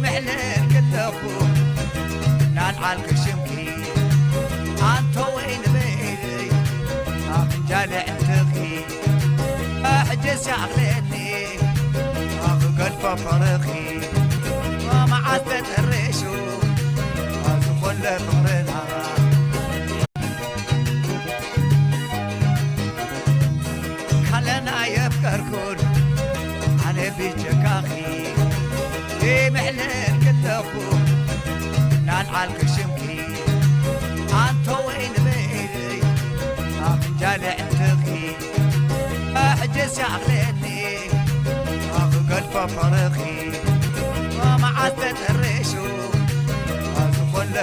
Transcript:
ምዕልል ክለኹ ናልዓልክ ሽምኪ ኣንቶ ወይን በይለይ ኣፍንጃለ ዕንትኺ ኣሕጀስ ያቕለኒ ኣኽገልፎ ፍቕርኺ መዓስ ተጠሪሹ ኣዝኾለ ፍቕርና ካለና የፍቀርኩን ኣነ ብጀካኺ ይምዕልል ክለኹ ናልዓልክ ሽምኪ ኣንቶ ወይን በይለይ ኣፍንጃለ ዕንትኺ ኣሕጀስ ያቕለኒ ኣኽገልፎ ፍቕርኺ መዓስ ተጠሪሹ ኣዝኾለ